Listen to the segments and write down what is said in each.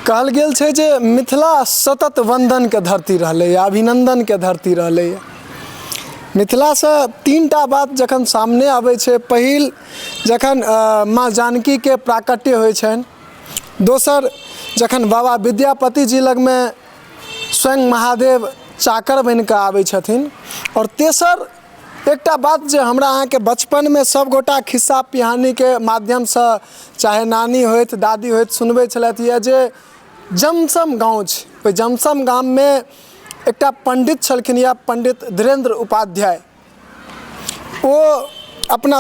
कहल गेल छै जे मिथिला सतत वन्दनके धरती रहलैए, अभिनन्दनके धरती रहलैए। मिथिलासँ तीन टा बात जखन सामने अबै छै, पहिल जखन माँ जानकीके प्राकट्य होइ छनि, दोसर जखन बाबा विद्यापति जी लगमे स्वयं महादेव चाकर बनि कऽ आबै छथिन, आओर तेसर एकटा बात जे हमरा अहाँके बचपनमे सभगोटा खिस्सा पिहानीके माध्यमसँ चाहे नानी होथि दादी होथि सुनबै छलथि यऽ जे जमसम गाँव छै, ओहि जमसम गाममे एकटा पण्डित छलखिन यऽ, पण्डित धीरेन्द्र उपाध्याय। ओ अपना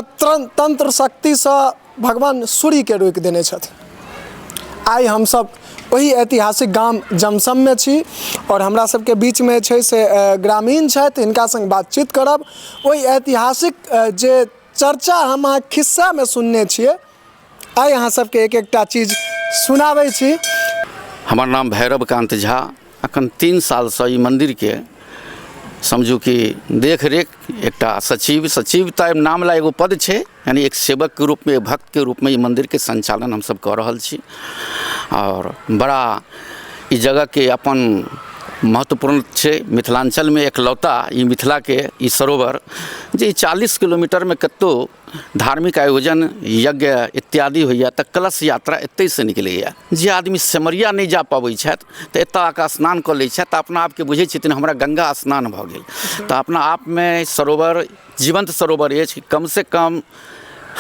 तंत्र शक्तिसँ भगवान सूर्यके रोकि देने छथिन। आइ हमसभ ओहि ऐतिहासिक गाम जमसममे छी आओर हमरा सबके बीचमे छै से ग्रामीण छथि, हिनका सङ्ग बातचीत करब। ओहि ऐतिहासिक जे चर्चा हम अहाँ खिस्सामे सुनने छियै, आइ अहाँ सबके एक एकटा चीज सुनाबै छी। हमर नाम भैरव कान्त झा। अखन 3 सालसँ ई मन्दिरके समझू कि देखरेख एकटा सचिव, सचिव तऽ नाम ला एगो पद छै, यानी एक सेवकके रूपमे, भक्तके रूपमे ई मन्दिरके सञ्चालन हमसभ कऽ रहल छी। आओर बड़ा ई जगहके अपन महत्वपूर्ण छै मिथिलाञ्चलमे, एकलौता ई मिथिलाके ई सरोवर जे 40 किलोमीटरमे कतहु धार्मिक आयोजन यज्ञ इत्यादि होइए तऽ कलश यात्रा एतहिसँ निकलैए। जे आदमी सिमरिया नहि जा पबै छथि तऽ एतऽ आकऽ स्नान कऽ लै छथि तऽ अपना आपके बुझै छथिन हमरा गङ्गा स्नान भऽ गेल। तऽ अपना आपमे सरोवर जीवन्त सरोवर अछि। कमसँ कम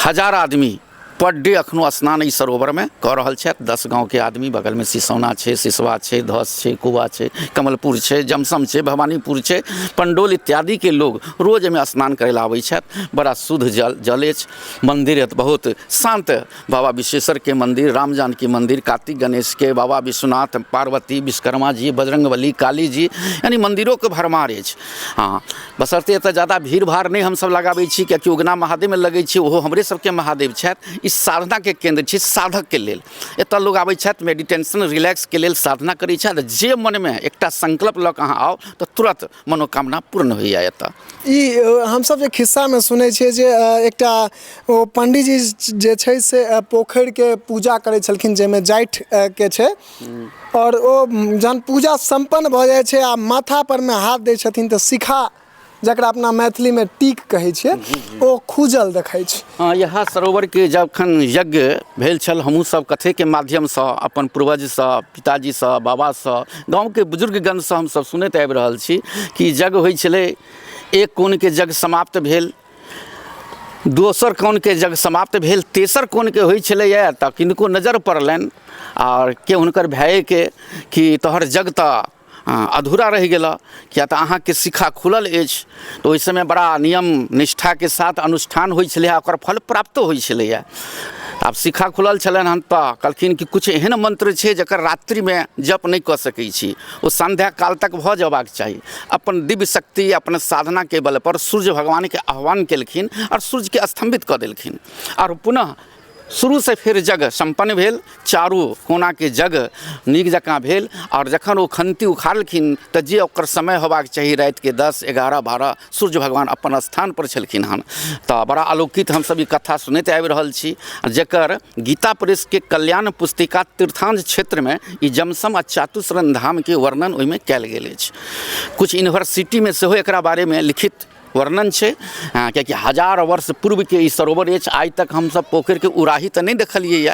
1000 आदमी पर डे एखनो स्नान एहि सरोवरमे कऽ रहल छथि। 10 गाँवके आदमी, बगलमे सिसौना छै, सिसवा छै, धस छै, कुआ छै, कमलपुर छै, जमसम छै, भवानीपुर छै, पंडौल इत्यादिके लोग रोज एहिमे स्नान करै लए आबै छथि। बड़ा शुद्ध जल अछि। मन्दिर बहुत शान्त, बाबा विश्वेश्वरके मन्दिर, राम जानकी मन्दिर, कार्तिक गणेशके, बाबा विश्वनाथ, पार्वती, विश्वकर्मा जी, बजरङ्गबली, काली जी, यानी मन्दिरोके भरमार अछि। हँ, बशर्ते एतऽ जादा भीड़ भाड़ नहि हमसब लगाबै छी, कियाकि उगना महादेवमे लगै छै, ओहो हमरे सबके महादेव छथि। ई साधनाके केन्द्र छी, साधकके लेल एतऽ लोग आबै छथि, मेडिटेशन रिलैक्सके लेल साधना करै छथि। जे मनमे एकटा संकल्प लऽ कऽ अहाँ आउ तऽ तुरत मनोकामना पूर्ण होइए एतऽ। ई हमसब जे खिस्सामे सुनै छियै जे एकटा ओ पंडीजी जे छै से पोखरिके पूजा करै छलखिन जाहिमे जाठिके छै, आओर ओ जहन पूजा सम्पन्न भऽ जाइ छै आ माथा परमे हाथ दै छथिन तऽ शिखा, जकरा अपना मैथिलीमे टीक कहै छियै, ओ खूजल देखै छै। हँ, इएह सरोवरके जखन यज्ञ भेल छल, हमहूँ सब कथेके माध्यमसँ अपन पूर्वजसँ, पिताजीसँ, बाबासँ, गाँवके बुजुर्गगणसँ हमसब सुनैत आबि रहल छी कि यज्ञ होइ छलै। एक कोणके यज्ञ समाप्त भेल, दोसर कोणके यज्ञ समाप्त भेल, तेसर कोणके होइ छलैए तऽ किनको नजर पड़लनि आओर के हुनकर भायके कि तोहर यज्ञ तऽ अधूरा रहि गेलऽ, किया तऽ अहाँके शिखा खुलल अछि। तऽ ओहि समय बड़ा नियम निष्ठाके साथ अनुष्ठान होइ छलैए, ओकर फल प्राप्तो होइ छलैए। आब शिखा खुलल छलनि हन तऽ कहलखिन कि किछु एहन मन्त्र छै जकर रात्रिमे जप नहि कऽ सकै छी, ओ सन्ध्या काल तक भऽ जेबाक चाही। अपन दिव्य शक्ति, अपन साधनाके बलपर सूर्य भगवानके आह्वान केलखिन आओर सूर्यके स्तम्भित कऽ देलखिन, आओर पुनः शुरूसँ फेर यज्ञ सम्पन्न भेल। चारू कोनाके यज्ञ नीक जकाँ भेल। आओर जखन ओ खन्ती उखाड़लखिन तऽ जे ओकर समय होबाक चाही, रातिके 10, 11, 12, सूर्य भगवान अपन स्थानपर छलखिन हन। तऽ बड़ा अलौकिक हमसब ई कथा सुनैत आबि रहल छी, जकर गीता प्रेसके कल्याण पुस्तिका तीर्थांज क्षेत्रमे ई जमसम आ चातुश्रण धामके वर्णन ओहिमे कयल गेल अछि। किछु यूनिवर्सिटीमे सेहो एकरा बारेमे लिखित वर्णन छै, कियाकि 1000 वर्ष पूर्वके ई सरोवर अछि। आइ तक हमसब पोखरिके उड़ाही तऽ नहि देखलियैए,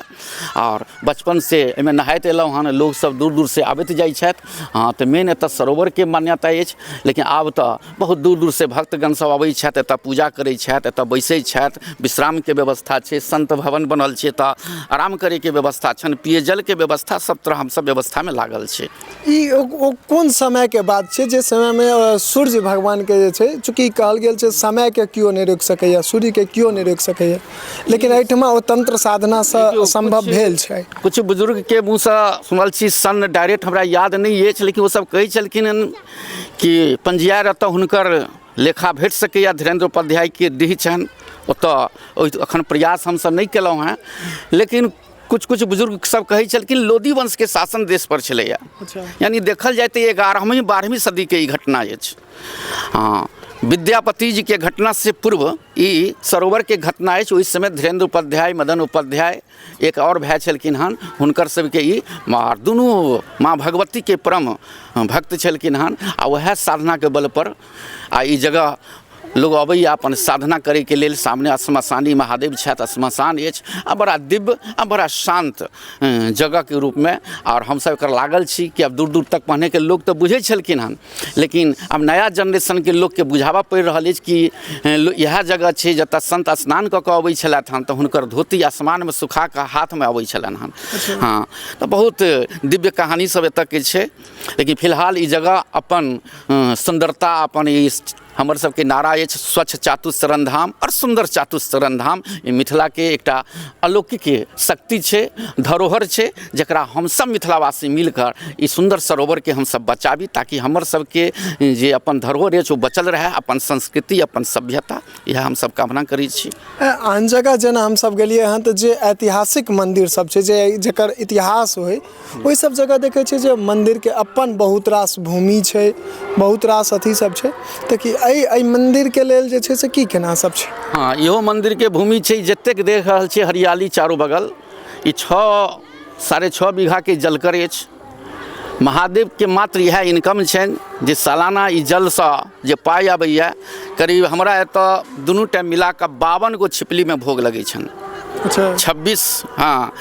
आओर बचपनसँ एहिमे नहाइत एलहुँ हन। लोकसब दूर दूरसँ आबैत जाइ छथि। हँ, तऽ मेन एतऽ सरोवरके मान्यता अछि, लेकिन आब तऽ बहुत दूर दूरसँ भक्तगण सब अबै छथि, एतऽ पूजा करै छथि, एतऽ बैसै छथि। विश्रामके व्यवस्था छै, सन्त भवन बनल छै, तऽ आराम करैके व्यवस्था छनि, पेयजलके व्यवस्था, सब तरह हमसब व्यवस्थामे लागल छी। ई ओ कोन समयके बात छै जे समयमे सूर्य भगवानके जे छै, चूँकि कहल गेल छै समयके केओ नहि रोकि सकैए, सूर्यके केओ नहि रोकि सकैए, लेकिन एहिठमा ओ तंत्र साधनासँ सम्भव भेल छै? किछु बुजुर्गके मुँहसँ सुनल छी, सन डायरेक्ट हमरा याद नहि अछि, लेकिन ओसब कहै छलखिन हन कि पंजियार एतऽ हुनकर लेखा भेट सकैए, धीरेन्द्र उपाध्यायके डीह छनि ओतऽ। ओहि एखन प्रयास हमसब नहि केलहुँ हेँ, लेकिन कुछ कुछ बुजुर्ग सब कहै छलखिन लोदी वंशके शासन देश पर छलैए। यानी देखल जाय तऽ 11वीं 12वीं सदीके ई घटना अछि। हँ, विद्यापति जीके घटना से पूर्व ई सरोवरके घटना अछि। ओहि समय धीरेन्द्र उपाध्याय, मदन उपाध्याय एक आओर भाय छलखिन हन, हुनकर सबके ई दुनू माँ भगवतीके परम भक्त छलखिन हन। आ वएह साधनाके बलपर आ ई जगह लोग अबैए अपन साधना करैके लेल। सामने श्मशानी महादेव छथि, श्मशान अछि आ बड़ा दिव्य आ बड़ा शान्त जगहके रूपमे। आओर हमसब एकर लागल छी कि आब दूर दूर तक पहिनेके लोक तऽ बुझै छलखिन हन, लेकिन आब नया जेनरेशनके लोकके बुझाबऽ पड़ि रहल अछि कि इएह जगह छै जतऽ सन्त स्नान कऽ कऽ अबै छलथि हन, तऽ हुनकर धोती आसमानमे सुखा कऽ हाथमे अबै छलनि हन। हँ, तऽ बहुत दिव्य कहानी सब एतऽके छै। लेकिन फिलहाल ई जगह अपन सुन्दरता, अपन ई हमर सबके नारा अछि स्वच्छ चातुश्चरण धाम आओर सुन्दर चातुश्चरण धाम, ई मिथिलाके एकटा अलौकिक शक्ति छै, धरोहर छै, जकरा हमसब मिथिलावासी मिलकर ई सुन्दर सरोवरके हमसब बचाबी, ताकि हमर सबके जे अपन धरोहर अछि ओ बचल रहए, अपन संस्कृति, अपन सभ्यता, इएह हमसब कामना करै छी। आन जगह जेना हमसब गेलियै हँ तऽ जे ऐतिहासिक मन्दिर सब छै, जे जकर इतिहास होइ, ओहि सब जगह देखै छियै जे मन्दिरके अपन बहुत रास भूमि छै, बहुत रास अथी सब छै, तऽ की एहि एहि मन्दिरके लेल जे छै से की केना सब छै? हँ, इहो मन्दिरके भूमि छै। जतेक देख रहल छियै हरियाली चारू बगल, ई 6.5 बीघाके जलकर अछि। महादेवके मात्र इएह इनकम छनि जे सालाना ई जलसँ जे पाइ अबैए। करीब हमरा एतऽ दुनू टाइम मिलाकऽ 52 गो छिपलीमे भोग लगै छनि। 26, हँ,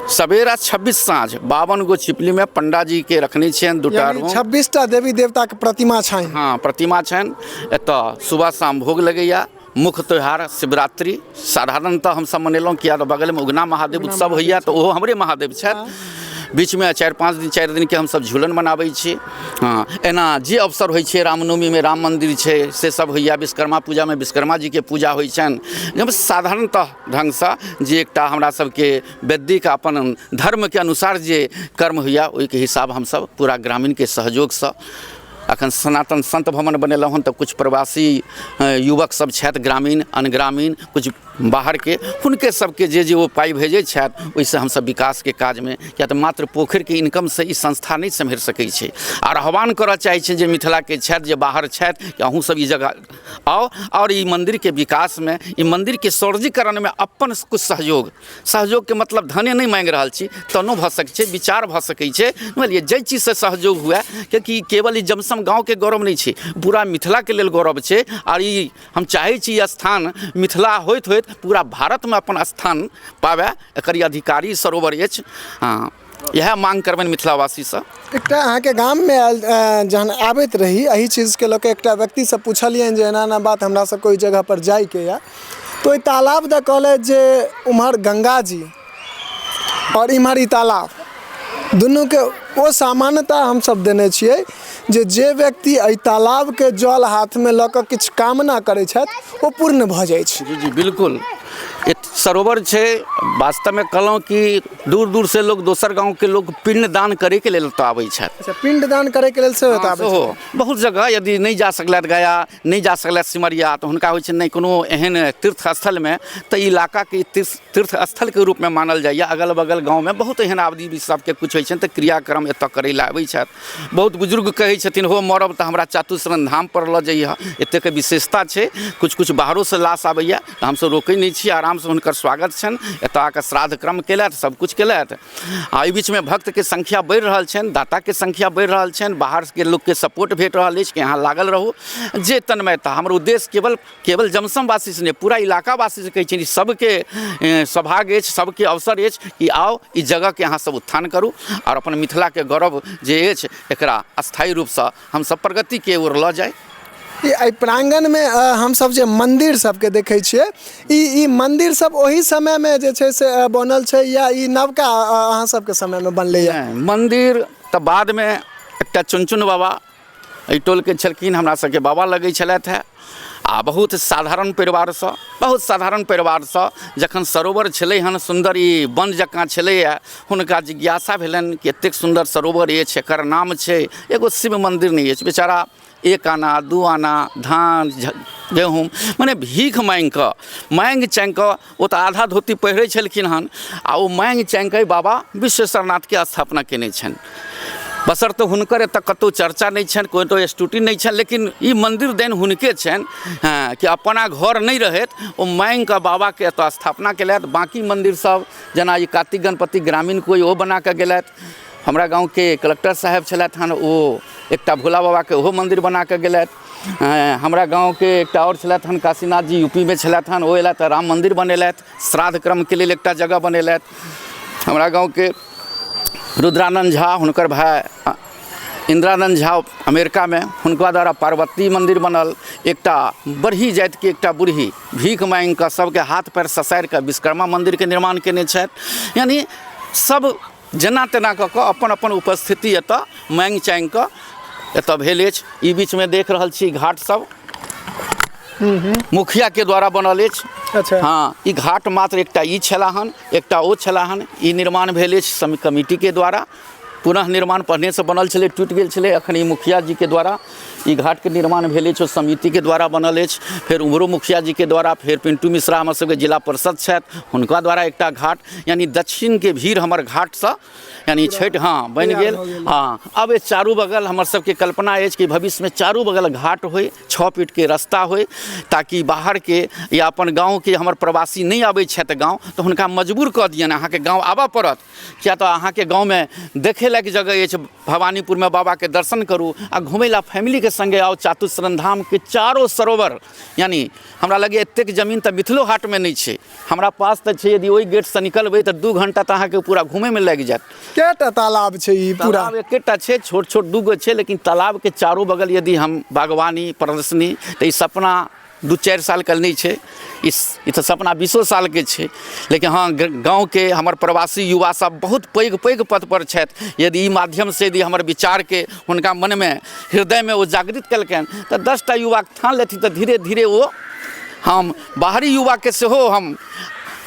सवेरा 26, साँझ, 52 गो छिपलीमे पंडाजीके रखने छियनि दूटा रूम। 26टा देवी देवताके प्रतिमा छनि। हँ, प्रतिमा छनि। एतऽ सुबह शाम भोग लगैए। मुख्य त्यौहार शिवरात्रि साधारणतः हमसब मनेलहुँ, किया तऽ बगलमे उगना महादेव उत्सव होइए, तऽ ओहो हमरे महादेव छथि। बीचमे 4-5 दिन, 4 दिनके हमसब झूलन मनाबै छी। हँ, एना जे अवसर होइ छै, रामनवमीमे राम मन्दिर छै से सब होइए, विश्वकर्मा पूजामे विश्वकर्मा जीके पूजा होइ छनि। जब साधारणतः ढङ्गसँ जे एकटा हमरा सबके वैदिक अपन धर्मके अनुसार जे कर्म होइए, ओहिके हिसाब हमसब पूरा ग्रामीणके सहयोगसँ अखन सनातन संत भवन बनेलहुँ हन। तऽ किछु प्रवासी युवक सब छथि, ग्रामीण, अनग्रामीण, किछु बाहरके, हुनके सबके जे जे ओ पाइ भेजै छथि, ओहिसँ हमसब विकासके काजमे, किया तऽ मात्र पोखरिके इनकमसँ ई संस्था नहि सम्हरि सकै छै। आर आह्वान करऽ चाहै छी जे मिथिलाके छथि, जे बाहर छथि, कि अहूँ सब ई जगह आउ आओर ई मन्दिरके विकासमे, ई मन्दिरके सौन्दर्यीकरणमे अपन किछु सहयोग, सहयोगके मतलब धने नहि माँगि रहल छी, तनो भऽ सकै छै, विचार भऽ सकै छै, बुझलियै, जाहि चीजसँ सहयोग हुए, कियाकि केवल ई जमसम गाँवके गौरव नहि छै, पूरा मिथिलाके लेल गौरव छै। आर ई हम चाहै छी ई स्थान मिथिला होइत होइत पूरा भारतमे अपन स्थान पाबै, एकर ई अधिकारी सरोवर अछि। हँ, इएह माँग करबनि मिथिलावासीसँ। एकटा अहाँके गाममे आयल जहन आबैत रही, एहि चीजके लऽ कऽ एकटा व्यक्तिसँ पुछलियनि जे एना एना बात, हमरा सबके ओहि जगहपर जाइके यऽ, तऽ ओहि तालाब दऽ कहलथि जे उम्हर गङ्गा जी आओर इम्हर ई तालाब, दुनूके ओ सामान्यता हमसब देने छियै जे जे व्यक्ति एहि तालाबके जल हाथमे लऽ कऽ किछु कामना करै छथि, ओ पूर्ण भऽ जाइ छै। जी जी, बिल्कुल। एक सरोवर छै। वास्तवमे कहलहुँ कि दूर दूरसँ लोक, दोसर गाँवके लोक पिण्डदान करैके लेल एतऽ आबै छथि। अच्छा, पिण्डदान करैके लेल सेहो एतऽ आबै सेहो छथि। बहुत जगह यदि नहि जा सकलथि गया, नहि जा सकलथि सिमरिया, तऽ हुनका होइ छै नहि कोनो एहन तीर्थ स्थलमे, तऽ ई इलाकाके तीर्थ तीर्थ स्थलके रूपमे मानल जाइए। अगल बगल गाँवमे बहुत एहन आदमी सबके किछु होइ छनि तऽ क्रियाक्रम एतऽ करै लए आबै छथि। बहुत बुजुर्ग कहै छथिन, हो मरब तऽ हमरा चातुश्रण धामपर लऽ जइहऽ। एतेक विशेषता छै। किछु किछु बाहरोसँ लाश आबैए तऽ हमसब रोकै नहि छी, आरामसँ हुनकर स्वागत छनि। एतऽ आकऽ श्राद्ध क्रम केलथि, सबकिछु केलथि। आ एहि बीचमे भक्तके संख्या बढ़ि रहल छनि, दाताके संख्या बढ़ि रहल छनि, बाहरके लोकके सपोर्ट भेट रहल अछि कि अहाँ लागल रहू। जे तन्मयता हमर उद्देश्य केवल केवल जमसमवासीसँ नहि, पूरा इलाकावासीसँ कहै छियनि, सबके सौभाग्य अछि, सबके अवसर अछि कि आउ, ई जगहके अहाँ सब उत्थान करू आओर अपन मिथिलाके गौरव जे अछि एकरा स्थायी रूपसँ हमसब प्रगतिके ओर लऽ जाइ। ई एहि प्राङ्गणमे हमसब जे मन्दिर सबके देखै छियै, ई ई मन्दिर सब ओहि समयमे जे छै से बनल छै या ई नवका अहाँ सबके समयमे बनलैए? मन्दिर तऽ बादमे एकटा चुनचुन बाबा एहि टोलके छलखिन, हमरा सबके बाबा लगै छलथि हेँ, आ बहुत साधारण परिवारसँ, बहुत साधारण परिवारसँ जखन सरोवर छलै हन सुन्दर, ई वन जकाँ छलैए, हुनका जिज्ञासा भेलनि कि एतेक सुन्दर सरोवर अछि, एकर नाम छै, एगो शिव मन्दिर नहि अछि। बेचारा 1 आना 2 आना धान गहूँम मने भीख माँगिकऽ, माँगि चाँगिकऽ, ओ तऽ आधा धोती पहिरै छलखिन हन, आ ओ माँगि चाँगिकऽ बाबा विश्वेश्वरनाथके स्थापना केने छनि। बशर्ते हुनकर एतऽ कतहु चर्चा नहि छनि, कोनो स्तुति नहि छनि, लेकिन ई मन्दिर देन हुनके छनि। हँ, कि अपना घर नहि रहैत ओ माँगिकऽ बाबाके एतऽ स्थापना केलथि। बाँकी मन्दिर सब जेना ई कार्तिक गणपति ग्रामीण कोइ ओ बनाकऽ गेलथि। हमरा गाँवके कलेक्टर साहेब छलथि हन, ओ एकटा भोला बाबाके ओहो मन्दिर बनाकऽ गेलथि। हमरा गाँवके एकटा आओर छलथि हन काशीनाथ जी, यू पी मे छलथि हन, ओ अयलथि तऽ राम मन्दिर बनेलथि, श्राद्ध क्रमके लेल एकटा जगह बनेलथि। हमरा गाँवके रुद्रानन्द झा, हुनकर भाय इन्द्रानन्द झा अमेरिकामे, हुनका द्वारा पार्वती मन्दिर बनल। एकटा बरही जातिके एकटा बूढ़ी भीख माँगिकऽ सबके हाथ पैर ससारिकऽ विश्वकर्मा मन्दिरके निर्माण कयने छथि। यानि सब जेना तेना कऽ कऽ अपन अपन उपस्थिति एतऽ माँगि चाँगि कऽ एतऽ भेल अछि। ई बीचमे देख रहल छी घाट सब मुखियाके द्वारा बनल अछि। अच्छा। हँ, ई घाट मात्र एकटा ई छला हन, एकटा ओ छला हन। ई निर्माण भेल अछि कमिटीके द्वारा, पुनः निर्माण पहिनेसँ बनल छलै, टूटि गेल छलै, एखन ई मुखिया जीके द्वारा ई घाटके निर्माण भेल अछि, ओ समितिके द्वारा बनल अछि। फेर उम्हरो मुखिया जीके द्वारा, फेर पिंटू मिश्रा हमर सबके जिला परिषद छथि, हुनका द्वारा एकटा घाट, यानि दक्षिणके भीड़ हमर घाटसँ यानि छठि हँ बनि गेल। हँ, आब एहि चारू बगल हमर सबके कल्पना अछि कि भविष्यमे चारू बगल घाट होइ, 6 फीटके रास्ता होइ, ताकि बाहरके या अपन गाँवके हमर प्रवासी नहि अबै छथि गाँव, तऽ हुनका मजबूर कऽ दियनि अहाँके गाँव आबऽ पड़त, किया तऽ अहाँके गाँवमे देखै लायक जगह अछि। भवानीपुरमे बाबाके दर्शन करू आ घुमै लए फैमिलीके सङ्गे आउ। चातुश्रण धामके चारो सरोवर, यानि हमरा लगैए एतेक जमीन तऽ मिथिलो हाटमे नहि छै, हमरा पास तऽ छै। यदि ओहि गेटसँ निकलबै तऽ 2 घण्टा तऽ अहाँके पूरा घुमैमे लागि जायत। कएटा तालाब छै ई पूरा? तालाब एकेटा छै, छोट छोट 2 गो छै, लेकिन तालाबके चारू बगल यदि हम बागवानी प्रदर्शनी, तऽ ई सपना 2-4 सालके नहि छै, ई तऽ सपना 20 सालके छै। लेकिन हँ, गाँवके हमर प्रवासी युवा सब बहुत पैघ पैघ पदपर छथि। यदि ई माध्यमसँ यदि हमर विचारके हुनका मनमे हृदयमे ओ जागृत केलकनि तऽ 10टा युवाके ठान लेथिन, तऽ धीरे धीरे ओ हम बाहरी युवाके सेहो हम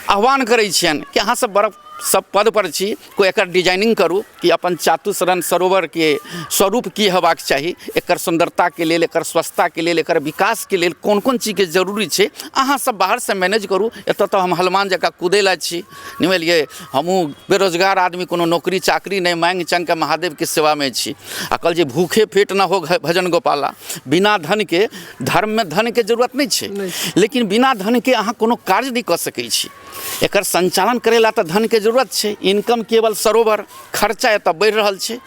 आह्वान करै छियनि कि अहाँ सब बड़ सब पदपर छी, कोइ एकर डिजाइनिंग करू कि अपन चातुशरण सरोवरके स्वरूप की हेबाक चाही, एकर सुन्दरताके लेल, एकर स्वच्छताके लेल, एकर विकासके लेल कोन कोन चीजके जरूरी छै, अहाँ सब बाहरसँ मैनेज करू। एतऽ तऽ हम हनुमान जकाँ कूदै लए छी, नहि बुझलियै, हमहूँ बेरोजगार आदमी, कोनो नौकरी चाकरी नहि, माँगि चाँगिके महादेवके सेवामे छी। आ कहल जे भूखे पेट न हो भजन गोपाला, बिना धनके धर्ममे धनके जरूरत नहि छै, लेकिन बिना धनके अहाँ कोनो कार्य नहि कऽ सकै छी। एकर सञ्चालन करै लए तऽ धनके जरूरत छै। इनकम केवल सरोवर, खर्चा एतऽ बढ़ि रहल छै।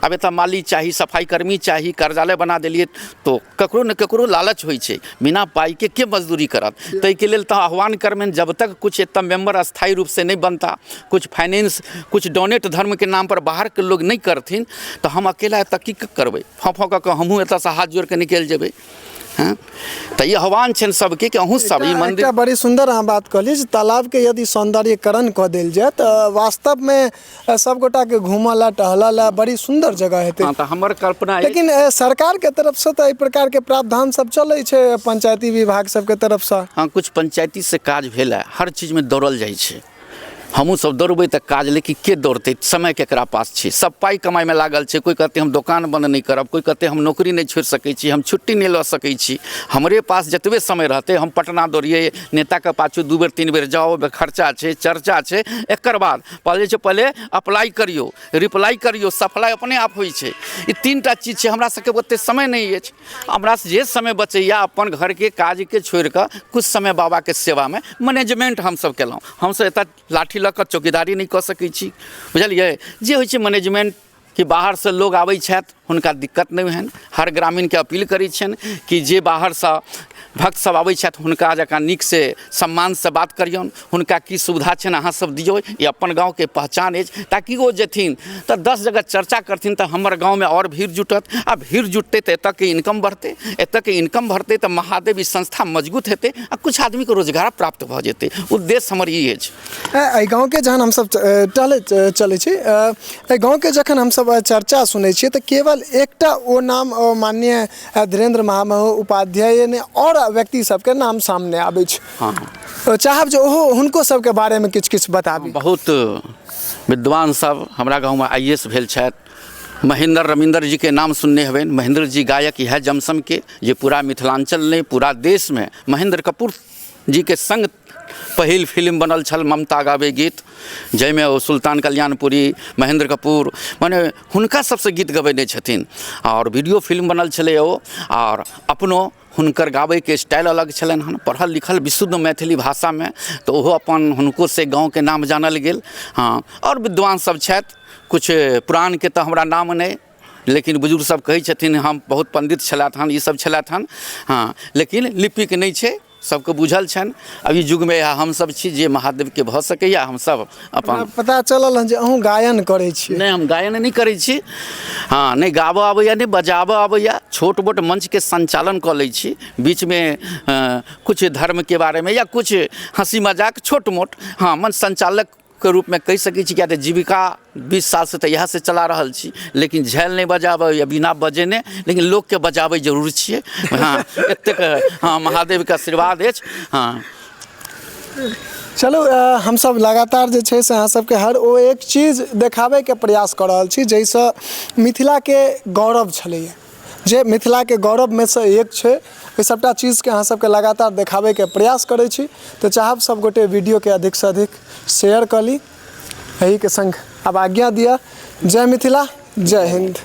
आब एतऽ माली चाही, सफाइकर्मी चाही, कार्यालय बना देलियै तो ककरो ने ककरो लालच होइ छै, बिना पाइके के मजदूरी करत? ताहिके लेल तऽ आह्वान करबनि, जब तक कुछ एतऽ मेम्बर स्थायी रूपसँ नहि बनता, कुछ फाइनेंस, कुछ डोनेट धर्मके नामपर बाहरके लोग नहि करथिन, तऽ हम अकेला एतऽ की करबै? फँ फँ कऽ कऽ हमहूँ एतऽसँ हाथ जोड़िकऽ निकलि जेबै। हँ, तऽ ई आह्वान छनि सबके कि अहूँ सब ई मन्दिर। एकटा बड़ी सुन्दर अहाँ बात कहलियै जे तालाबके यदि सौन्दर्यकरण कऽ देल जाय तऽ वास्तवमे सबगोटाके घूमऽ लए टहलऽ लए बड़ी सुन्दर जगह हेतै। हँ, तऽ हमर कल्पना अछि। लेकिन सरकारके तरफसँ तऽ एहि प्रकारके प्रावधान सब चलै छै पंचायती विभाग सबके तरफसँ। हँ, किछु पंचायतीसँ काज भेल हँ, हर चीजमे दौड़ल जाइ छै, हमहूँ सब दौड़बै तऽ काज, लेकिन के दौड़तै, समय केकरा पास छै? सब पाइ कमाइमे लागल छै। कोइ कहतै हम दोकान बन्द नहि करब, कोइ कहतै हम नौकरी नहि छोड़ि सकै छी, हम छुट्टी नहि लऽ सकै छी, हमरे पास जतबे समय रहतै हम पटना दौड़ियै, नेताके पाछू 2 बेर 3 बेर जाउ, ओहिमे खर्चा छै, चर्चा छै। एकर बाद कहल जाइ छै पहिले अप्लाई करियौ, रिप्लाई करियौ, सप्लाई अपने आप होइ छै। ई 3टा चीज छै, हमरा सबके ओतेक समय नहि अछि। हमरा जे समय बचैए अपन घरके काजके छोड़िकऽ किछु समय बाबाके सेवामे मैनेजमेन्ट हमसब केलहुँ। हमसब एतऽ लाठी लऽ कऽ चौकीदारी नहि कऽ सकै छी, बुझलियै? जे होइ छै मैनेजमेन्ट कि बाहरसँ लोग आबै छथि हुनका दिक्कत नहि होनि। हर ग्रामीणके अपील करै छियनि कि जे बाहरसँ भक्त सब आबै छथि हुनका जकाँ नीकसँ सम्मानसँ बात करियौन, हुनका की सुविधा छनि अहाँ सब दियौ, ई अपन गाँवके पहचान अछि, ताकि ओ जेथिन तऽ 10 जगह चर्चा करथिन तऽ हमर गाँवमे आओर भीड़ जुटत, आ भीड़ जुटतै तऽ एतऽके इनकम बढ़तै, एतऽके इनकम बढ़तै तऽ महादेव ई संस्था मजबूत हेतै आ किछु आदमीके रोजगार प्राप्त भऽ जेतै। उद्देश्य हमर ई अछि। एहि गाँवके जहन हमसब टहलैत चलै छी, एहि गाँवके जखन हमसब चर्चा सुनै छियै तऽ केवल एकटा ओ नाम माननीय धीरेन्द्र महामहोपाध्याय नहि, आओर व्यक्ति सबके नाम सामने आबै छै। हँ, चाहब जे ओहो हुनको सबके बारेमे किछु किछु बताबी। बहुत विद्वान सब हमरा गाँवमे आई ए एस भेल छथि। महेंद्र रविंद्र जीके नाम सुनने हेबनि। महेंद्र जी गायक इएह जमसमके, जे पूरा मिथिलाञ्चल नहि पूरा देशमे महेंद्र कपूर जीके सङ्ग पहिल फिल्म बनल छल ममता गाबै गीत, जाहिमे ओ सुल्तान कल्याणपुरी, महेन्द्र कपूर, मने हुनका सबसँ गीत गबेने छथिन। आओर वीडियो फिल्म बनल छलै ओ। आओर अपनो हुनकर गाबैके स्टाइल अलग छलनि हन, पढ़ल लिखल विशुद्ध मैथिली भाषामे, तऽ ओहो अपन हुनको से गाँवके नाम जानल गेल। हँ, आओर विद्वान सब छथि किछु, पुरानके तऽ हमरा नाम नहि, लेकिन बुजुर्ग सब कहै छथिन हम बहुत पण्डित छलथि हन, ई सब छलथि हन। हँ, लेकिन लिपिके नहि छै, सबके बुझल छनि। अभी युगमे इएह हमसब छी जे महादेवके भऽ सकैए हमसब अपन। पता चलल हन जे अहूँ गायन करै छी? नहि, हम गायन नहि करै छी। हँ, नहि गाबऽ अबैए, नहि बजाबऽ अबैए। छोट मोट मञ्चके सञ्चालन कऽ लै छी बीचमे, किछु धर्मके बारेमे या किछु हँसी मजाक छोट मोट। हँ, मंच सञ्चालक के रूपमे कहि सकै छी, किया तऽ जीविका 20 सालसँ तऽ इएहसँ चला रहल छी। लेकिन झालि नहि बजाबै या बिना बजेने, लेकिन लोकके बजाबै जरूर छियै। हँ, एतेक। हँ, महादेवके आशीर्वाद अछि। हँ, चलू, हमसभ लगातार जे छै से अहाँसभके हर ओ एक चीज देखाबैके प्रयास कऽ रहल छी जाहिसँ मिथिलाके गौरव छलैए, जे मिथिलाके गौरवमे सँ एक छै। ओहि सभटा चीजके अहाँ सबके लगातार देखाबैके प्रयास करै छी, तऽ चाहब सभगोटे वीडियोके अधिकसँ अधिक शेयर कऽ ली। एहिके सङ्ग आब आज्ञा दिअ। जय मिथिला, जय हिन्द।